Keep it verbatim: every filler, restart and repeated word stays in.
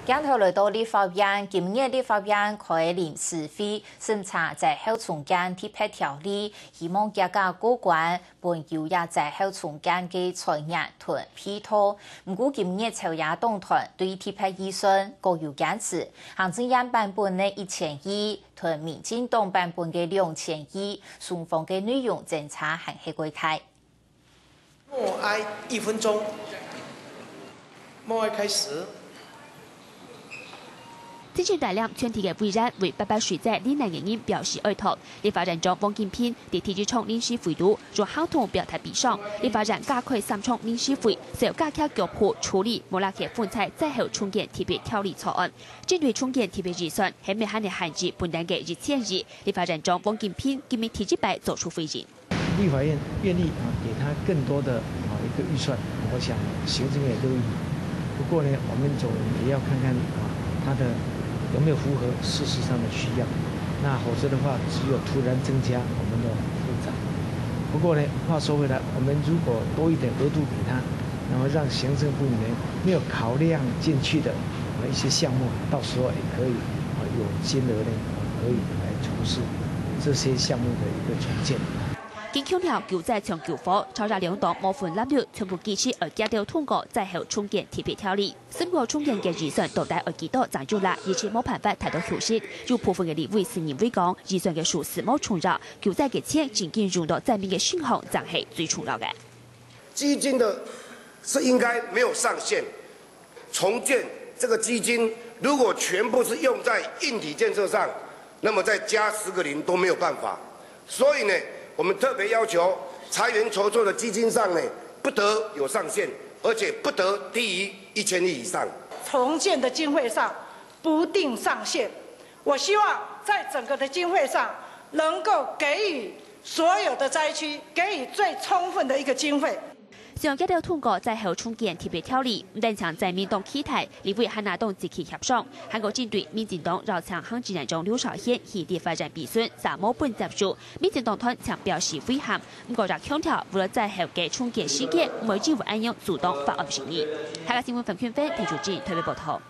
鏡頭來到立法院，今日立法院開臨時會，審查災後重建特別條例，希望加價過關，分有這災後重建个財源同配套。毋過今日朝野黨團對特別預算各有堅持，行政院版本个一千億，同民進黨版本个兩千億，雙方个內容爭差還係過大。 默哀一分鐘。默哀開始。精神大殮全體个委員為八八水災罹難个人表示哀痛。立法院長王金平在第一場臨時會中，用行動表達悲傷。立法院加開三場臨時會，就加劇腳步處理無拉克風災災後重建特別條例草案。針對重建特別預算，係毋係還係限制本來个一千億，立法院長王金平今日第一擺做出回應。 立法院願意啊，給他更多的啊一個預算，我想行政院都願意。不過呢，我們總也要看看啊，他的有沒有符合事實上的需要。那否則的話，只有突然增加我們的負債。不過呢，話說回來，我們如果多一點額度給他，那麼讓行政部門沒有考量進去的啊一些項目，到時候也可以啊有金額呢，可以來從事這些項目的一個重建。 經強調救災搶救火，朝野兩黨無分藍綠，全部支持愛遽兜通過災後重建特別條例。審過重建个預算到底愛幾多正有罅，一直無辦法達到共識。有部分个立委就認為講，預算个數字無重要，救災个錢真經用到災民个身項，正係最重要个。基金的是應該沒有上限， 重建這個基金如果全部是用在硬體建設上，那麼再加十個零都沒有辦法。所以呢，我們特別要求財源籌措的基金上呢，不得有上限，而且不得低於一千億以上。重建的經費上不定上限，我希望在整個的經費上能夠給予所有的災區給予最充分的一個經費。 想遽兜通過災後重建特別條例，毋單淨在民黨期待，立委還拿黨積極協商，還過針對民進黨邀請行政院長劉小燕去立法院備詢，煞無分接受，民進黨團強表示遺憾，毋過也強調，為了災後个重建時間，毋會因為恁樣阻擋法案審議。客家新聞范坤芬、田淑珍台北報導。